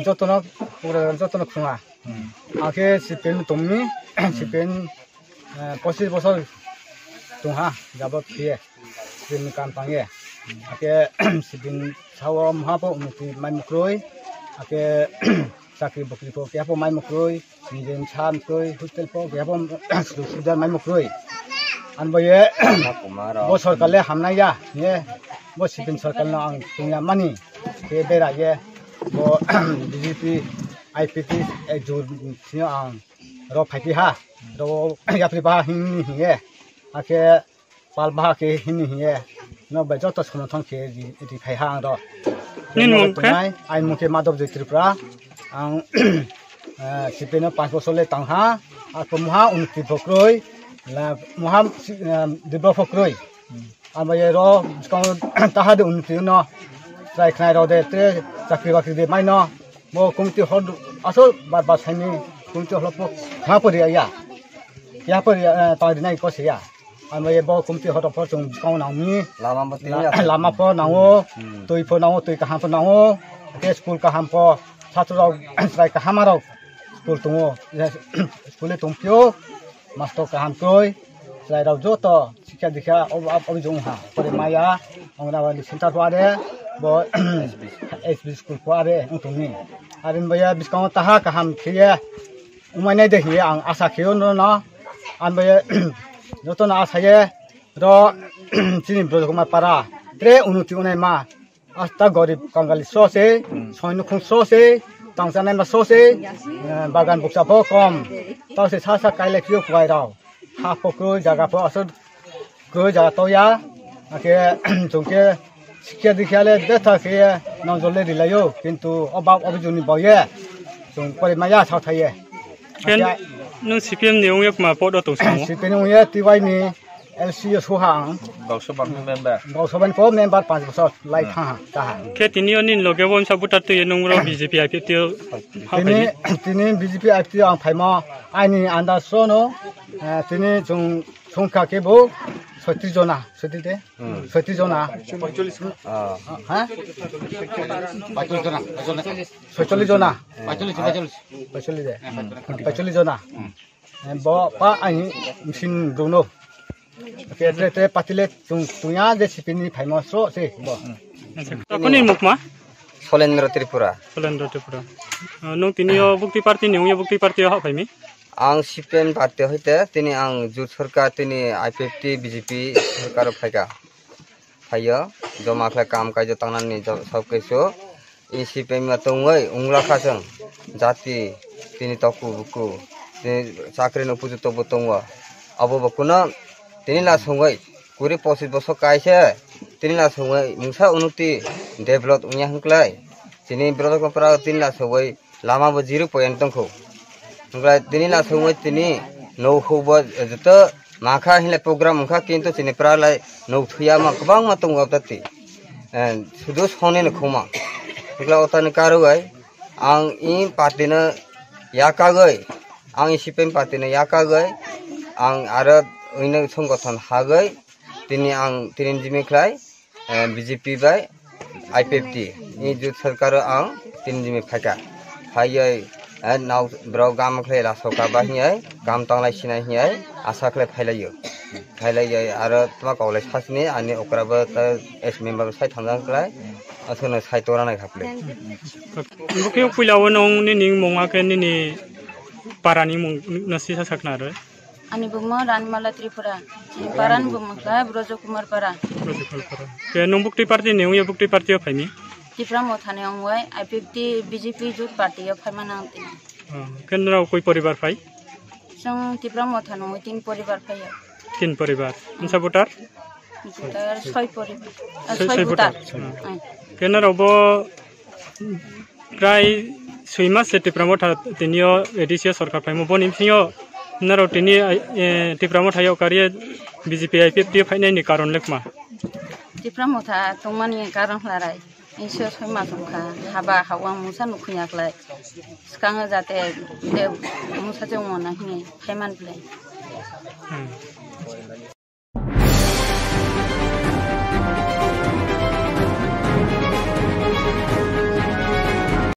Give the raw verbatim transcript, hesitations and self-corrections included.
jotono, pura jotono khunga. Akhe C P M tongmi, C P M, eh, pochis bosor tongha, jabo phiye, C P M ni kam tangye. Akhe C P M sao mha po unnoti mai mukroi, akhe chakri bukri po kya po mai mukroi, nijeni sa mukroi, hostel po kya po sujug subida mai mukroi. Anbo ye, bo sorkar le hamnai ya, ye, bo C P M sorkar no ang tungya mani, ke bera ye, bo B J P, I P T, eh, jur sino ang ro phaiphi ha, ro yapri ba hini hiye, akhe pal ba khe hini hiye, no bai joto somothon khe ri, ri phai ha ang ro. Nini mung khe? Ai mung khe Madhav Joy Tripura, ang, eh, C P M no panch bosor le tang ha, ako muha unnoti phokroi, la muha, eh, dibro phokroi. Amo ye ro, skang taha de unnoti no, try khnai ro de, te chakri bakri de mai no. Bo committee hor asol bar bar saini committee hor po ha pori ya. Ya pori ya, eh, ta rinai ko se ya. Amo ye bo committee hor por chung kong nang mi. Lama bo tini ya. Lama po nang o, hmm, twi po nang o, twi kaham po nang o. Ke school kaham po, satro rok, try kaham rok school tung o. School e tung pio, master kaham twi, try rok joto. Sikha dikha, ob, ob, ob jong ha. Pore maya, Anganwadi center po are, bo, S B school po are, wng tongni. Are baya biskango taha kaham khiye, wngmai nai de hiye, ang asa khiyo no no. Ang baya, joto no asa ye, ro, chini Brojo Kumar para, tre unnoti wngnai ma. Asta gorib kangali so se, hmm, soi nukhung so se, tangsa naima so se, eh, bagan bukcha bo kom. Tao se sa sa kailai phio kwai rao. Ha po kroi, jaga po aswk kroi, jaga to ya. Ake, chwng khe sikya dikya le betha khe nongjol le rilaio, kintu o bab o bijuni boye chwng pore maya sa thaye. Ken, ake, nwng C P M ni wngya kuma podo tong samo? C P M ni wngya T Y ni L C o suha ang. Gausabha ni member. Gausabha ni po member panch bosor lai, hmm, thang ha, ta ha. Khe tini o nini loge bo msa buta twi nung ro B J P I P T o ha tini, phai di. Tini B J P I P T o ang phaimo aini andaz so no, eh, tini chwng Songkha khe bo soitris jona, soitris de? Hmm. Soitris jona. Ah. Ha? Paicholish jona, paicholish. Soitris jona. Paicholish, paicholish. Paicholish de? Hmm. Paicholish jona. Hmm. Eh, bo pa aini machine rwno. Te, te, te patile tung, tungya je C P M ni phaimo so se bo. Acha, tokoni mukma? Solendra Tripura. Solendra Tripura. Ah, nwng tini o bukti party ni, wngya bukti party o haphaimi? Ang C P M party hoite tini ang jut sorkar tini I P F T B J P sorkar o phaika. Phaio, joma khlai kam kaijo tangnani jo-, sob kisu. I C P M o tongwi ungla kha chwng jati tini toku buku. Tini chakri no puju tobo tongo. Abo bo kuno tini la songwi kuri pochis bosor kaise tini la songwi mungsa unuti develop wngya hwnklai. Tini borok no pra tini la songwi lama bo zero point tongkho. Hwnkhai tini la songwi tini nouhuk bo joto makha hinlai program wngkha, kintu tini pra lai nouh thuya ma kwbangma tongo tati. Eh, sudu songni ni khuma. Hwnkhai otani karwi ang i party no yakagwi, ang i C P M party no yakagwi, ang aro wngno songgothon hagwi tini ang tini jimi khlai. Eh, B J P bai I P F T ni jut sarkar o ang tini jimi phaika. Phaiwi, eh, nao borok gam khlai la soka ba hinwi kam tanglai sinai hinwi asa khlai phailaio. Phailaio aro tma koklai sasini ani okra bo ta ex member sai thangjak khlai aswkno sai tora nai khaplai. Bukhe puila o nong nini mung akhe nini para ni mung no sisa sakna ro. Ani bumung Ranimala Tripura. Ani para ni bumung kha Brojo Kumar Para. Brojo Kumar Para. Ke nung bukti party ni, uya bukti party o phaini? Tipra Motha ni ongwai, I P F T B J P jut party o phaima nang tini. Ah, ke nrao koi poribar phai? Chwng Tipra Motha ni ongwi tin poribar phai o. Tin poribar. Msa voter? Voter soi poribar. Ah, soi, soi voter. Voter. Ah. Ai. Ke nrao bo Prai soi mas se Tipra Motha tini o A D C o sorkar phaimo, boni bisingo norok tini, eh, Tipra Motha yok kariye B J P I P F T o phainai ni karon lekma? Tipra Motha tongmani karon hwlarai, isio soi mas wngkha, haba hawang mungsa nukhuya klai, swkango jate de mungsa chwngmona hini phaiman plai. Hmm.